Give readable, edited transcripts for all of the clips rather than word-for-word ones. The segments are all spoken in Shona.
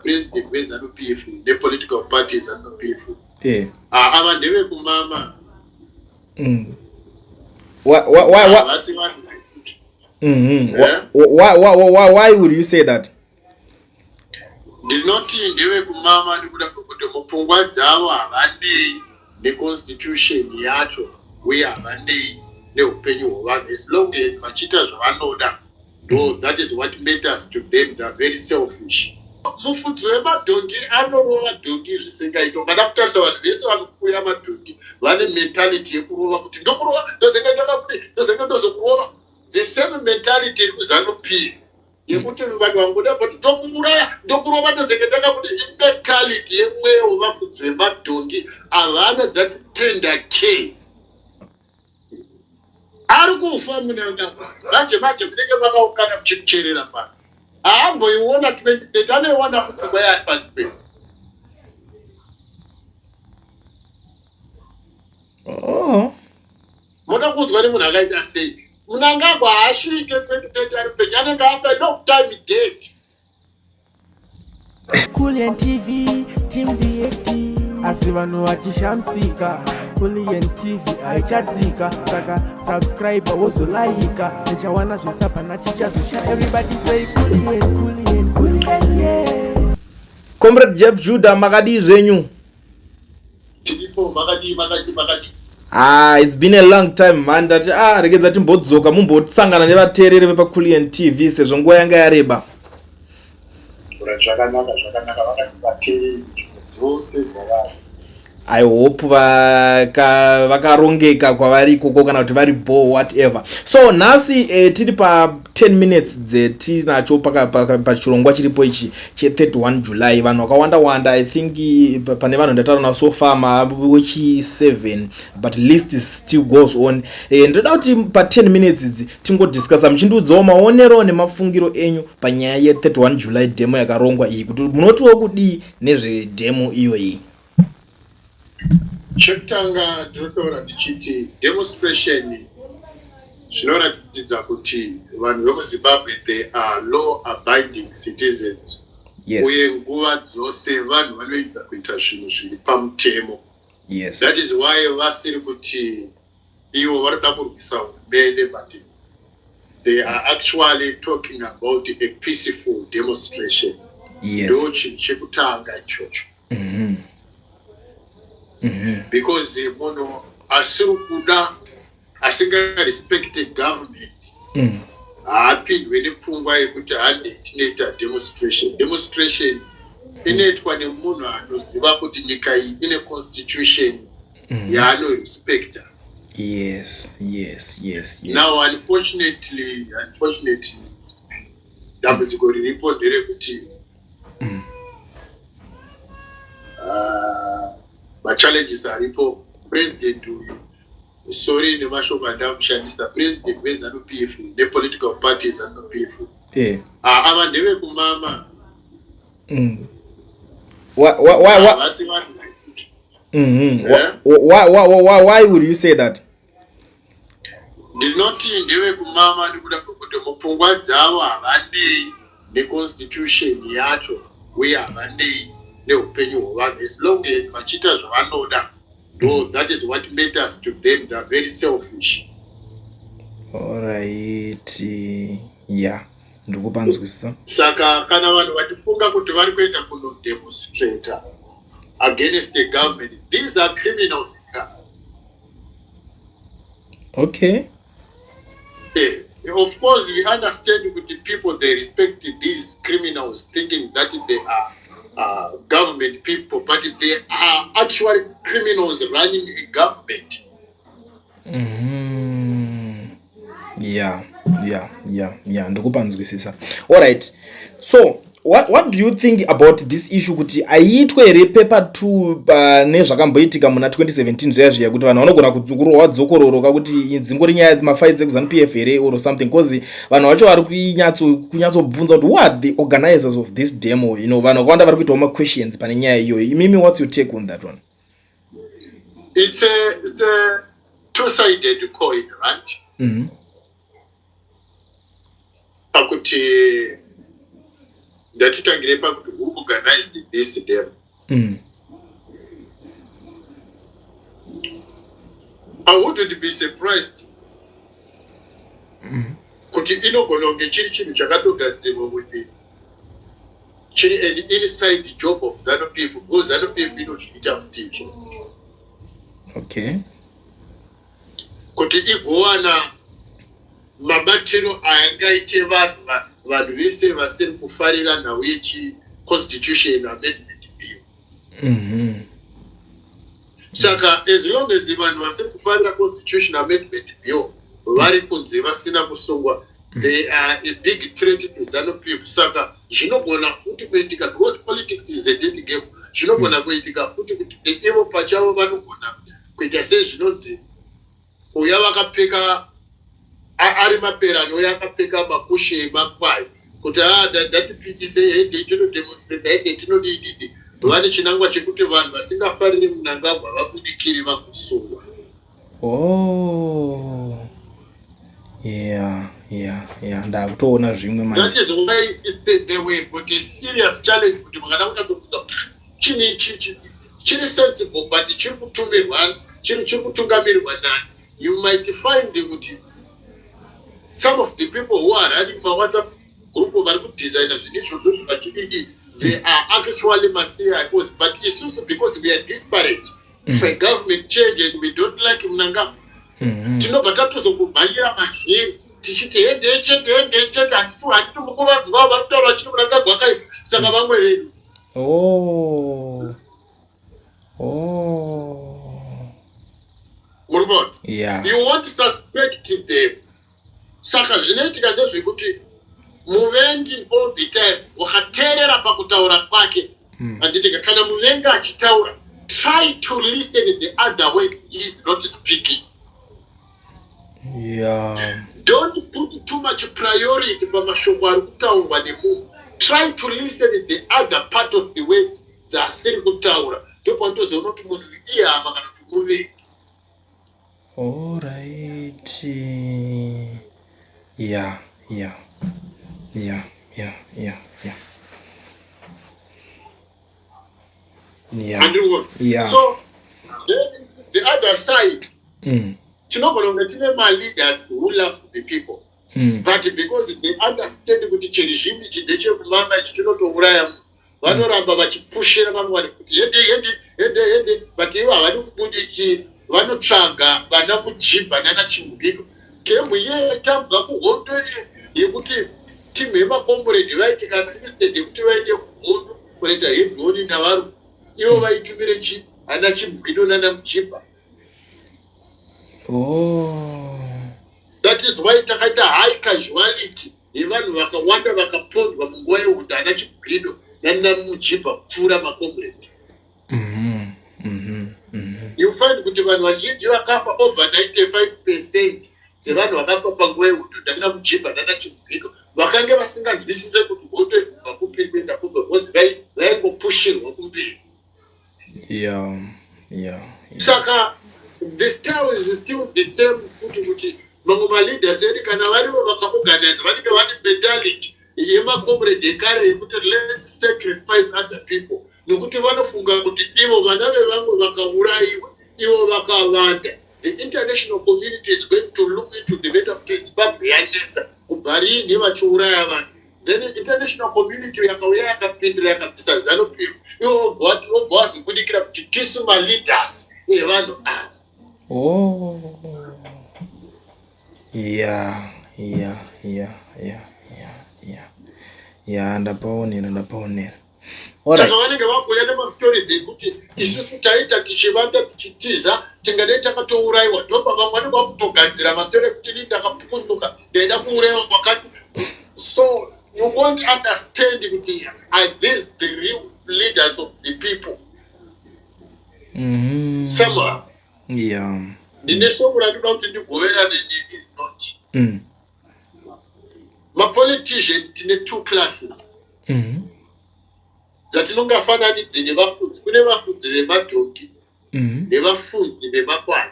President weZanu PF nepolitical party Zanu PF. Yeah. Ah, ava ndevekumama. Why, Havasi vanhu vekuti. Yeah. Why would you say that? Ndinoti ndevekumama nekuda kwekuti mupfungwa dzavo havanei neconstitution yacho uye havanei neupenyu hwevanhu, as long as vachiita zvavanoda. Ndo that is what matters to them. They are very selfish. Mufudzi wemadhongi anorova dhongi zvisingaiti. Ungada kutarisa vanhu vese vanopfuya madhongi vane mentality yekurova, kuti ndokurova, ndozenge ndakakudi, ndozenge ndozokurova. The same mentality iri kuZanu PF yekuti vanhu vangoda kuti ndokuuraya, ndokurova, ndozenge ndakakuti, imentality yemweya wevafudzi vemadhongi. Havana that tender care. Ari kufa Mnangagwa manje manje, munenge makaungana muchimucherera pasi. Haamboiona 2030, anoiona kunguva yaari pasi pedu. Oh. Moda kuudzwa nemunhu akaita sei? Mnangagwa haasvike 2030 ari mupenyu, anenge afa long time dead. Kulian TV, Team VAT. Asi vanhu vachishamisika, Kulian TV haichatsika. Saka subscribe, wozolaika, uchawana zvese, hapana chichazosha. Everybody say Kulian, Kulian, Kulian, yeah. Comrade Jeff Judah, makadii zvenyu? Tiripo, makadii, makadii, makadii? Ah, it's been a long time, man. Ndati, ah, regedza timbodzoka, mumbosangana nevateereri vepaCulian TV sezvo nguva yanga yareba. Zvakanaka, zvakanaka. Vakati vateereri nzvimbo dzose dzavari. I hope vakarongeka kwavari ikoko, kana kuti vari bo, whatever. So nhasi tiri pa 10 minutes dzetinacho pachirongwa chiripo ichi che31 July. Vanhu vakawanda wanda, I think pane vanhu ndataura navo so far wechi 7, but list still goes on. Ndoda kuti pa 10 minutes idzi tingodiscussa, muchindiudzawo maonero nemafungiro enyu panyaya ye31 July demo yakarongwa iyi, kuti munotiwo kudii nezvedemo iyoyi. Chekutanga, ndinotaura ndichiti demonstration zvinoratidza kuti vanhu vemuZimbabwe, they are law abiding citizens. Uye nguva dzose vanhu vanoedza kuita zvinhu zviri pamutemo. That is why vasiri kuti ivo varikuda kurwisa hurumende, but they are actually talking about a peaceful demonstration. Ndo chinhu chekutanga ichocho, because munhu asiri kuda, asingarespecti government, haapindwe nepfungwa yekuti hande tinoita demonstration. Demonstration inoitwa nemunhu anoziva kuti nyika iyi ine constitution yaanorespekta. Now, unfortunately, dambudziko riripo nderekuti machallenges aripo, president uyu, sorry nemashoko andakushandisa, president weZanu PF nepolitical party Zanu PF, ah, ava ndevekumama. Why, Havasi vanhu vekuti. Yeah? Why would you say that? Ndinoti ndevekumama nekuda kwekuti mupfungwa dzavo havanei neconstitution yacho uye havanei neupenyu hwevanhu. As long as vachiita zvavanoda, ndo that is what matters to them. They are very selfish. Alright, yeah, ndikupanzwisisa. Saka kana vanhu vachifunga kuti vari kuenda kunodemonstrata against the government, these are criminals. Eh, of course we understand kuti people, they respect these criminals, thinking that they are government people, but they are actually criminals running a government. Yeah, ndikupanzwisisa. Alright, so what do you think about this issue, kuti aiitwe here paper 2 nezvakamboitika muna 2017 zviya zviya, kuti vanhu vanogona kurohwa dzokororo, kuti dzingori nyaya mafights ekuZanu PF here or something? Because vanhu vacho vari kunyatsobvunza kuti who are the organizers of this demo. Vanhu vakawanda vari kuitawo maquestions pane nyaya iyoyo. Imimi, what's your take on that one? It's a two-sided coin, right? Pakuti ndatitangire pakuti who organized this them. I wouldn't be surprised kuti inogona kunge chiri chinhu chakatogadzirwa kuti chiri an inside job of ZANU PF, because ZANU PF inozviita futi izvo. Kuti igowana mabatiro ayangaite vanhu, vanhu vese vasiri kufarira nhau yechiconstitution amendment bill. Saka as long as vanhu vasiri kufarira Constitution Amendment Bill vari kunze vasina kusungwa, they are a big threat to ZANU PF. Saka zvinogona futi kuitika, because politics is a dirty game, zvinogona kuitika futi kuti ivo pachavo vanogona kuita sezvinonzi uya vakapfeka ari maperani, uya akapfeka makushe emakwai, kuti a ndatipikise, hende tinodemonstrata, hende tinodididi, vane chinangwa chekuti vanhu vasingafariri Mnangagwa vabudikire vakusungwa. Oh. Yeah, ndakutoona zvimwe manje. That is why they were got a serious challenge, kuti makada kunyatsobvunza chini chiri sensible, but chiri kutumirwa, chiri kutungamirirwa nani. You might find kuti some of the people who are running mawhatsapp group vari kudesigna zvinhu izvozvo zvivachididi, they are actually maCIOs. But isusu, because we are desperate for a government change and we don't like Mnangagwa, tinobva tatozokumhanyira mazhiri tichiti hende chete, hende chete. Handisi, handiti mukuvanzwa vari kutaura vachiti Mnangagwa akaipa? Saka vamwe vedu. Muri kuona? Yeah. You won't suspect them. Saka zvinoitika ndezvekuti muvengi all the time wakateerera pakutaura kwake, handitika? Kana muvengi achitaura, try to listen the other words he is not speaking. Don't put too much priority pamashoko ari kutaurwa nemunhu. Try to listen the other part of the words dzaasiri kutaura. Ndopaunotozoona kuti munhu uyu ihama kana kuti muvengi. Alright. Yeah. Andikuona? Yeah. So then the other side, tinogona kunge tine maleaders who loves the people, but because they understand kuti chiregime ichi ndechekumama, ichi chinotouraya munhu, vanoramba vachipushira vamwe vanhu kuti hende, hende, hende, hende, but ivo havadi kubudikira. Vanotsvaga vana Mujibha nana Chimbwido. Game iye yaitambwa kuhondo iye yekuti timu yemakomuredi vaiti kana instead yekuti vaende kuhondo kunoita hedhoni navarume, ivo vaitumire chi ana Chimbwido nana Mujibha. That is why takaita high casualty yevanhu vakawanda vakapondwa munguva yehondo, ana Chimbwido nana Mujibha, kupfuura makomuredi. You find kuti vanhu vazhinji vakafa, over 95% dzevanhu vakafa panguva yehondo ndana Mujibha nana Chimbwido, vakange vasinganzwisise kuti hondo iri kubva kupi kuenda kupi, because vaingopushirwa kumberi. Saka the style is still the same futi, kuti mamwe maleaders edu kana varivo vakaorganize, vanenge vane mentality yemakomrade ekare yekuti let's sacrifice other people, nekuti vanofunga kuti ivo vana vevamwe vakaurayiwa, ivo vakawanda, the international community is going to look into the matter kuti Zimbabwe yanetsa kubva riini vachiuraya vanhu. Then international community yakauya, yakapindira, yakabvisa ZANU PF, ivo vobva vazobudikira kuti tisu maleaders evanhu ava. Oh. Yeah, ndapaonera, ndapaonera. Saka vanenge vakuuya nemastories ekuti isusu taita tichivanda, tichitiza, tingadai takatourayiwa. Ndopa vamwe vanenge vakutogadzira mastori ekuti ini ndakapukunyuka, ndaida kuurayiwa kwakati. So you won't understand kuti are these the real leaders of the people somehow. Ndine shoko randoda kuti ndigoverane nemi rinoti mapolitician tine two classes dzatinongafananidze nevafudzi. Kune vafudzi vemadhongi nevafudzi vemakwai.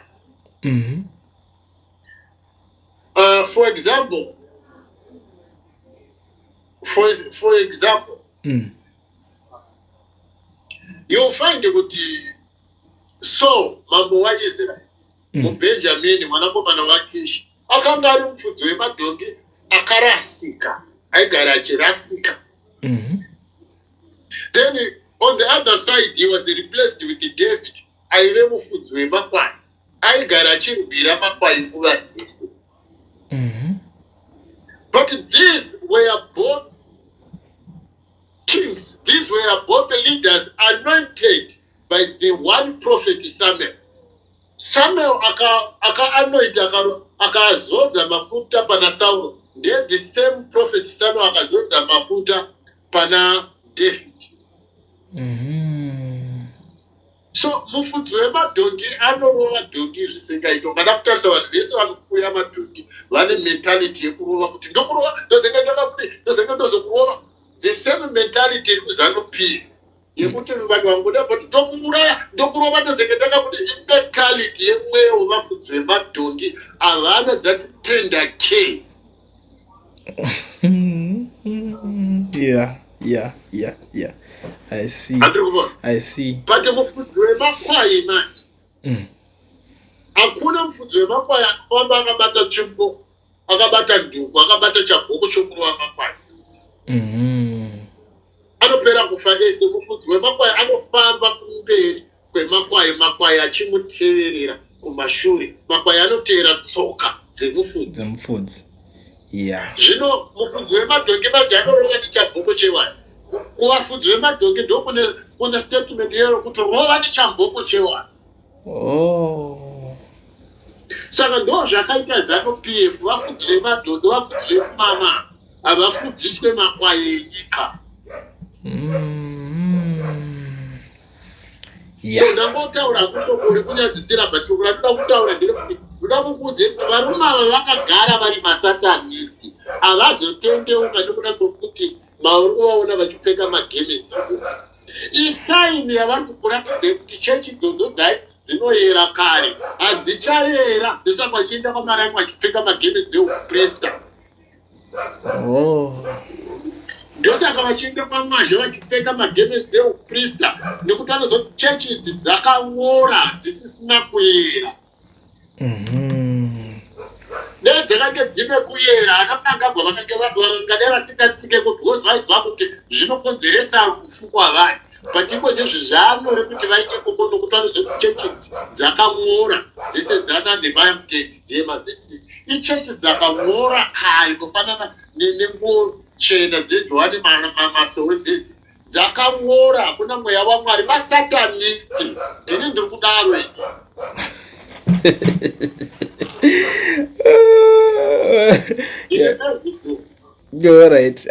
For example, You'll find kuti Saul mambo waIsraeri muBhenjamini mwanakomana waKishi akanga ari mufudzi wemadhongi akarasika, aigara achirasika. Then on the other side he was replaced with David aive mufudzi wemakwai, aigara achirwira makwai nguva dzese. But these were both kings, these were both leaders anointed by the one prophet Samuel. Samuel akaanoita aka akazodza mafuta pana Sauro, ndiye the same prophet Samuel akazodza mafuta pana David. So mufudzi wemadhongi anorova dhongi zvisingaiti. Ungada kutarisa vanhu vese vanopfuya madhongi vane mentality yekurova, kuti ndokurova ndozenge ndakakudi ndozenge ndozokurova. The same mentality iri kuZanu PF yekuti vanhu vangoda but ndokuuraya ndokurova ndozenge ndakakudi, imentality yemweya wevafudzi vemadhongi, havana that tender care. Yeah, I see. Handiri kuvona? I see. But mufudzi wemakwai manje, hakuna mufudzi wemakwai anofamba akabata tsvimbo, akabata nduku, akabata chabhoko chokurova makwai. Anopera kufa ese. Mufudzi wemakwai anofamba kumberi kwemakwai, makwai achimuteverera kumashure. Makwai anoteera tsoka dzemufudzi. Dzemufudzi, yeah. Zvino mufudzi wemadhongi manje anorova nechabhoko chewaya. Kuvafudzi vemadhongi ndokune kune statement yero kuti rova nechamboko chewaya. Saka ndo zvakaita ZANU PF, vafudzi vemadhongi, vafudzi vekumama, havafudziswe makwai enyika. So ndangotaura kushoko rekunyadzisira, but shoko randoda kutaura nderekuti ndoda kukuudzei kuti varume ava vakagara vari masatanist, havazotendeuka nekuda kwekuti mauri kuvaona vachipfeka magemenzi. Isign yavari kukuratidzai kuti chechi idzodzo dzaidzi dzinoyera kare hadzichayera, ndosaka vachienda kwamaraini vachipfeka magemenzi euprista. Ndosaka vachienda kwamwazha vachipfeka magemenzi euprista, nekuti vanozoti chechi idzi dzakang'ora, dzisisina kuyera. Dai dzakange dzine kuyera, ana Mnangagwa vakange vangadai vasingatsikeko, because vaiziva kuti zvinokonzeresa rufu kwavari. But iko nezvi zvaanyore kuti vaite koko, nokuti vanozoti chechi idzi dzakang'ora dzese dzana nemamutendi dzemazc ichechi dzakang'ora kare, kufanana nenguo chena dzeJohani Masowe dzedzi dzakang'ora, hakuna mweya waMwari, masatanist. Ndini ndiri kudaro ini. Yeah. All right.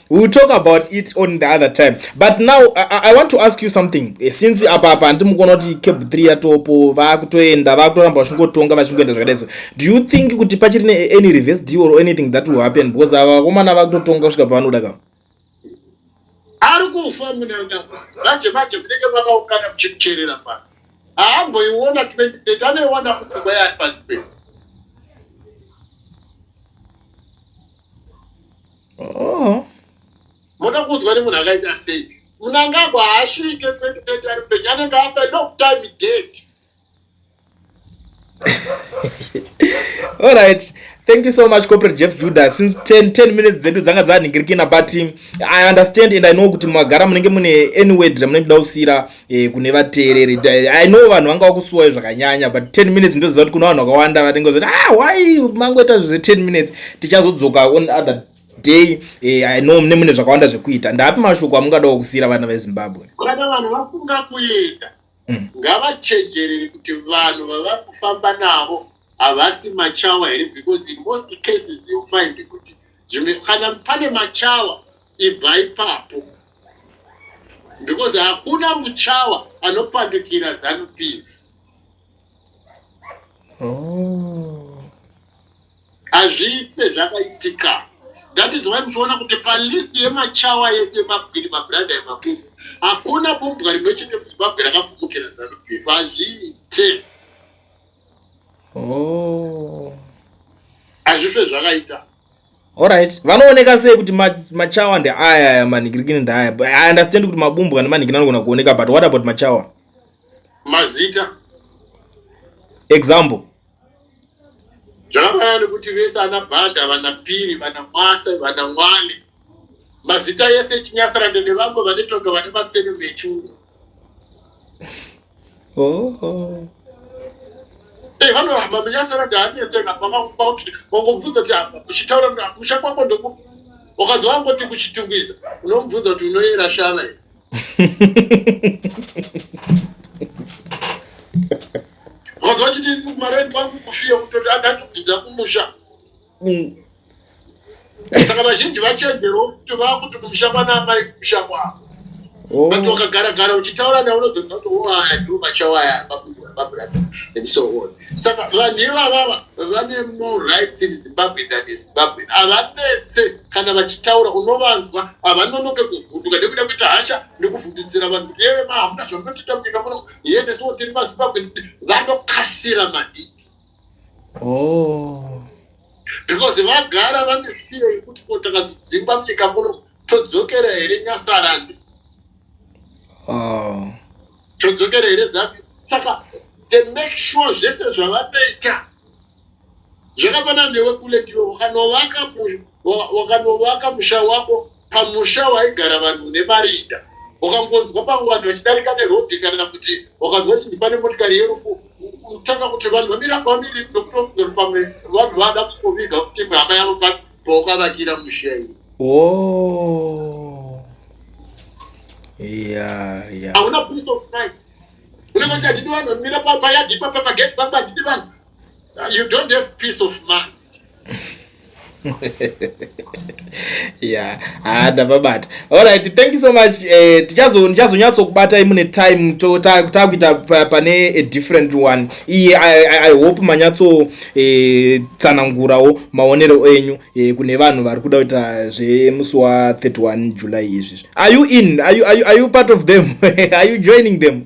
We'll talk about it on the other time. But now I want to ask you something. Since apa apa ndimukuona kuti CAB 3 yatopo, vakutoenda, vakutoramba vachingotonga, vachingoenda zvakadai so. Do you think kuti pachiri ne any reverse deal or anything that will happen, because ava vakomana vakutotonga kusvika pavanoda ka? Ari kufa Mnangagwa manje manje, munenge makaungana muchimucherera pasi. Haamboiona 2030, anoiwana kuti ari pasi pedu. Moda kuudzwa nemunhu akaita sei? Mnangagwa haasvike 2030 ari mupenyu, anenge afa long time, dead. All right, thank you so much, Corporate Jeff Judah. Since 10 minutes dzedu dzanga dzanhingirikina, but I understand and I know kuti magara munenge mune any word ramunenge muda kusiyira kune vateereri. I know vanhu vanga vakusuwai zvakanyanya, but 10 minutes ndoziva kuti kuna vanhu vakawanda vanenge vazoti, "Ah, why mangoita zve 10 minutes?" Tichazodzoka on other day. I know mune mune zvakawanda zvekuita. Ndapi mashoko amungadawo kusiyira vana veZimbabwe? Kana vanhu vafunga kuenda, ngavachenjerere kuti vanhu vavari kufamba navo havasi machawa here, because in most cases you find kuti zvimwe kana pane machawa, ibva ipapo, because hakuna muchawa anopandukira ZANU PF. Hazvife zvakaitika. That is why muchiona kuti palist yemachawa yese, emabwiri, mabranda emabumbwa, hakuna bumbwa rimwe chete muZimbabwe rakabumukira ZANU PF. Hazviite. Hazvife zvakaita. Alright, vanooneka sei kuti machawa ndeaya aya, manhingirikini ndeaya? I understand kuti mabumbwa nemanhingirikini anogona kuoneka, but what about machawa? Mazita. Example. Zvakafanana nekuti vese ana Bhanda, vana Piri, vana Mwasa, vana Mwane, mazita ese echinyasarande nevamwe vanotonga vane masenemu echirungu. Oh. Eh, vanohamba munyasarande hanetseka wangobvunza kuti apa uchitaura musha kwako ndokupi, wakanzwa wangoti kuChitungwiza, unomubvunza kuti unoyera shava here. Wakanzwa vachiti kumareni kwangu kufiya, kutoti andachobvunza kumusha. Saka vazhinji vachenjero kuti vakuti kumusha kwana amai, kumusha kwavo. But wakagara gara uchitaura nawo, unozoziva kuti o, aya ndiwo machawa aya, mabrother and so on. Saka vanhu ivavava vane more rights in Zimbabwe than Zimbabwe. Havanetse kana vachitaura, unovanzwa, havanonoke kuvhunduka nekuda kuita hasha nekuvhundutsira vanhu kuti ye ma hamuna zvamunotiita munyika muno, ye nesuwo tiri maZimbabwe. Vanokasira madiki. Because vagara vane fear yekuti ko takazodzingwa munyika muno, todzokera here Nyasarande? Todzokera here Zambia? Saka they make sure zvese zvavanoita zvakafanana newe kule ndiwe wakanovaka musha wako pamusha waigara vanhu nemarinda. Ukangonzwa pamwe vanhu vachidarika nerodhi, kana kuti wakanzwa chinzi pane motikari yerufu, unotanga kuti vanhu vamira pamiri, nokutofunga kuti pamwe vanhu vada kusoviga kuti imwe hama yavo pawakavakira musha iyi. Oh. Yeah. Hauna peace of mind. Unenge uchiti hatidi vanhu vamira payadhi ipapa, pageti pangu hatidi vanhu. You don't have peace of mind. Yeah, ah, ndavabata. Alright, thank you so much. Eh, ndichazonyatsokubatai mune time takuita pane a different one iye. I hope manyatso tsanangurawo maonero enyu kune vanhu vari kuda kuita zvemusi wa31 July izvi. Are you in? Are you part of them? Are you joining them?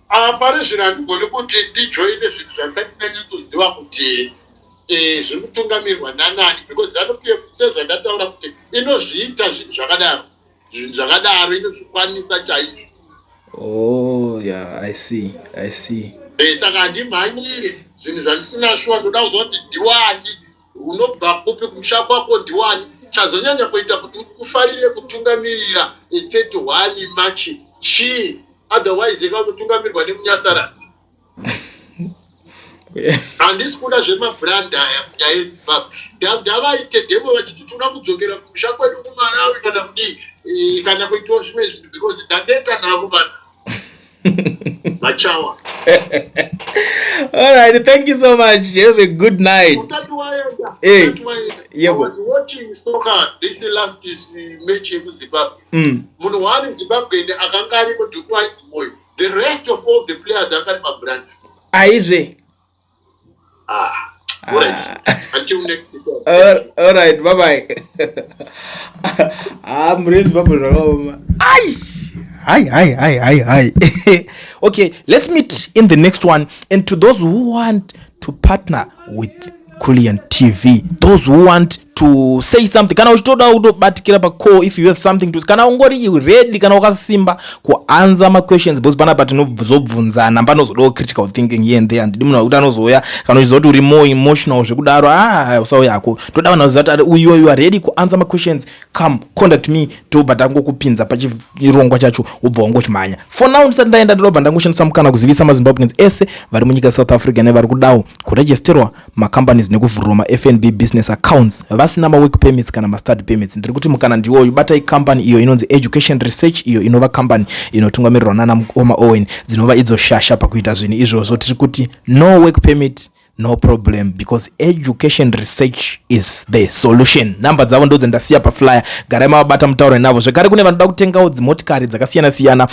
Ah, pari zvino handigoni kuti ndijoine zvinhu zvandisati ndanyatsoziva kuti zviri kutungamirwa nanani, because ZANU PF, sezvandataura kuti inozviita zvinhu zvakadaro, zvinhu zvakadaro inozvikwanisa chaizvo. Oh yeah, I see, I see. Saka handimhanyire zvinhu zvandisina shuwa. Ndoda kuziva kuti ndiwani, unobva kupi, kumusha kwako ndiwani. Chazonyanya kuita kuti ufarire kutungamirira 31 March chii? Otherwise ikakutungamirwa nemunyasarandi, handisi kuda zvemabrand aya munyaya yeZimbabwe. Ndavaite demo vachiti tinoda kudzokera kumusha kwedu kuMalawi kana kudii, kana kuitawo zvimwe zvinhu, because ndaneta navo vanhu machawa. All right, thank you so much. Have a good night. Usati waenda, Eh, usati waenda, I yebo. was watching soccer, this last match yekuZimbabwe. Munhu waani Zimbabwe akanga arimo ndikuaidzi Moyo. The rest of all the players anga ari mabrand. Aizve. Ah, all right. Ah. Until next time. All right, bye bye. Ah, muri Zimbabwe zvakaoma. Ai. Hi, hi, hi, hi, hi. Okay, let's meet in the next one. And to those who want to partner with Kulian TV, those who want to say something, kana uchitoda kutobatikira pacall, if you have something to, kana ungori ready, kana wakasimba kuanswer maquestions, because panapa tinozobvunzana, panozodawo critical thinking here and there. Handidi munhu wekuti anozouya, kana uchiziva kuti uri more emotional zvekudaro, ah, usauyako. Toda vanhu vaziva kuti uyo you are ready kuanswer maquestions. Come contact me, tobva tangokupinza pachirongwa chacho, wobva wangochimhanya. For now, ndisati ndaenda, ndinobva ndangoshandisa mukana kuzivisa maZimbabweans ese vari munyika yeSouth Africa nevari kudawo kuregisterwa macompanies nekuvhurirwa maFNB business accounts vasina mawork permits kana mastudy permits. Ndiri kuti mukana ndiwoyu. Batai company iyo inonzi Education Research, iyo inova company inotungamirirwa nana Mukoma Owen, dzinova idzo shasha pakuita zvinhu izvozvo. Tiri kuti no work permit, no problem, because Education Research is the solution. Namba dzavo ndo dzendasiya paflyer, garai mavabata, mutaure navo. Zvekare kune vanoda kutengawo dzimotikari dzakasiyana-siyana,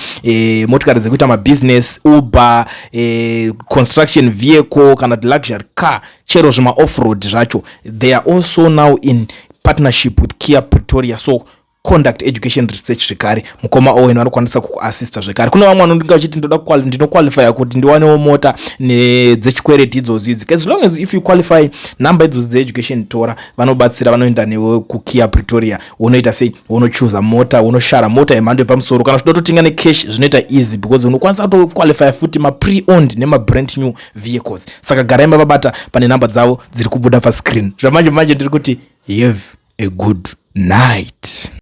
motikari dzekuita mabusiness, Uber, construction vehicle kana kuti luxury car, chero zvima offroad zvacho. They are also now in partnership with Kia Pretoria, so Conduct Education Research zvekare, mukoma Owen vanokwanisa kukuassista zvekare. Kune vamwe vanonga vachiti ndoda ndinoqualifya kuti ndiwanewo mota nedzechikwereti idzozi idzi. As long as if you qualify, namba idzozi dzeEducation tora, vanobatsira, vanoenda newe kuKia Pretoria. Unoita sei? Unochuza mota, unoshara mota yemhando yepamusoro. Kana uchida kutotenga necash, zvinoita easy because unokwanisa kutoqualifya futi mapre-owned nemabrand new vehicles. Saka garai mavabata pane namba dzavo dziri kubuda pascreen. Zvamanje manje ndiri kuti have a good night.